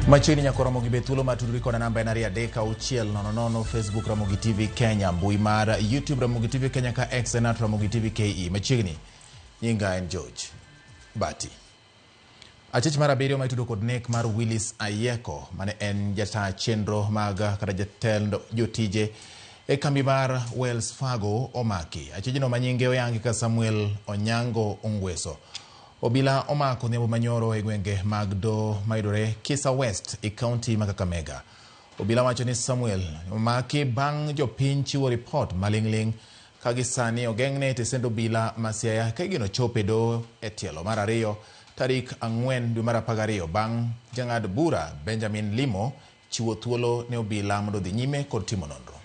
Machiegni nyako Ramogi be thuolo mar tudori koda namba en 23600, Facebook Ramogi TV Kenya, mbui mar YouTube Ramogi TV Kenya ka X en at Ramogi TV KE. Machiegni nyinga en George Bati. Achich mar abiriyo ma itudo kod nek mar Willis Ayeko mane en jata chenro mag kata jatend jotije e kambi mar Wells Fargo omaki. Achijno ma nyinge oyangi ka Samuel Onyango Ongweso. Obila omako odhiambo manyoro e gwenge mag do mayudore Kisa West e kaunti ma Kakamega. Obila wacho ni Samuel omaki bang' jopiny chiwo ripot maling'ling' ka gisani ogeng'ne e tesend obila ma Siaya ka igeno chop e doho e tielo mar ariyo tarik 4 dwe mar 12 bang' jang'ad bura Benjamin Limo chiwo thuolo ne obila mondo odhi nyime kod timo nonro.